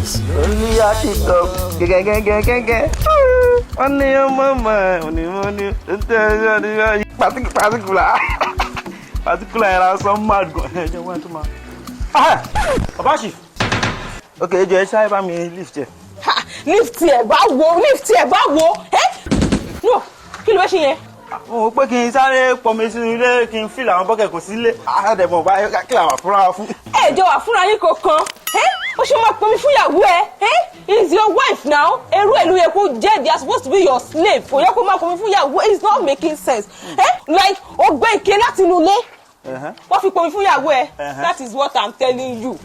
Only àtìtọ̀ gẹ́gẹ́gẹ́gẹ́gẹ́. Wọ́n ní ọmọ mọ̀ onímọ̀ ní particular particular yẹn lásán mad gan. Ẹ jẹ́ wọ́n tó máa. Ah! Bàbá Chief. Ok, ẹ jọ̀ọ́, ẹ sáré bá mi lift ẹ. Ha, lift ẹ̀ bá wo, lift ẹ̀ bá wo. Ẹ́, no, kí ló fẹ́ ṣe yẹn? Mo rò pé kí n sáré pọnmi sínú ilé, kí n fill àwọn bucket, kò sí ilé. Àdẹ̀mọ̀ bá kí làwọn fúnra wa fún. Ẹ jọ wà fúnra yín kankan. Ẹ ó ṣe máa pọnmi fúnyàwó ẹ? Ẹ is your wife now. Ẹrú ẹ ló yẹ kó jẹ́. They are supposed to be your slave. Kò yẹ kó máa pọnmi fúnyàwó. It is not making sense. Ẹ like ó gbé ike láti inú ilé, wọ́n fi pọnmi fúnyàwó ẹ. That is what I'm telling you.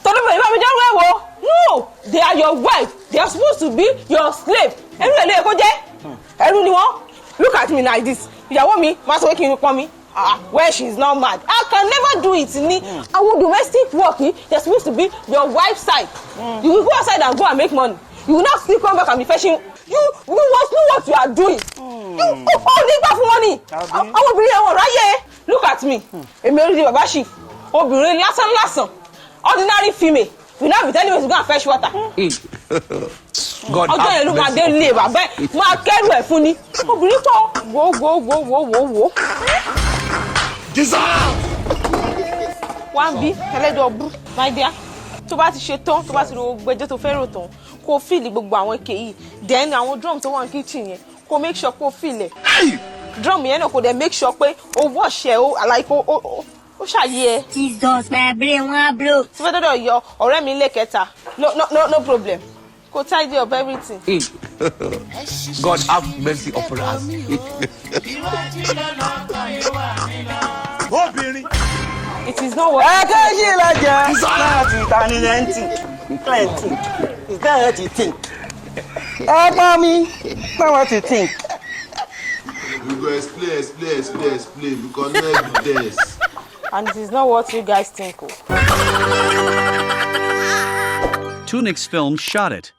Tọ́lú bẹ̀rẹ̀ bá mi dẹ́rù ẹ̀ wò. No, they are your wife. They are supposed to be your slave. Ẹrú ẹ ló yẹ kó jẹ́, ẹrú ni wọ́n. Look at me like this. Ìyàwó mi máa sọ pé kí n pọn mi. Ah, well, she is not mad. I can never do it. Ní àwọn domestic work yìí, they are supposed to be your wife side. You will go outside and go and make money. You will not still come back and be fetching. You must know what you are doing. You ó nígbà fún wọn ni. Àwọn obìnrin yẹn, wọ́n ráyè. Look at me. Èmi orí di bàbá Chief, obìnrin lásán lásán, ordinary female, will now be telling me to go and fetch water. God. Ọjọ́ yẹn ló máa dé lé bàbá ẹ̀, máa kẹ́rù ẹ̀ fún ni. Obìnrin pọ̀. Wo, wo, wo, wo, wo, wo. Jesus! Wá ń bí ẹlẹ́dọ̀ bú. My dear, tó bá ti ṣe tán, tó bá ti ro gbogbo ẹjọ́ tó fẹ́ rò tán, kó o fill gbogbo àwọn ike yìí. Then àwọn drum tó wà ní kitchen yẹn, kó o make sure kó o fill ẹ̀. Drum yẹn náà, kó o dẹ̀ make sure pé o wash ẹ̀ o, like o ṣàyè ẹ. Jesus, my brain wan blow. Tí fẹ́ dọ́dọ̀ yọ ọ̀rẹ́ mi lé kẹta. No, no, no, no problem. Kó tidy up everything. God have mercy upon us. Obìnrin. It is not what. Ẹ kéjì lẹ́jẹ̀ láti ta ní lẹ́ǹtì plenty. Is that what you think? Ẹ gbọ́ mi, not what you think. We go explain, explain, explain, explain because no evidence. And it is not what you guys think o. Tunix Films shot it.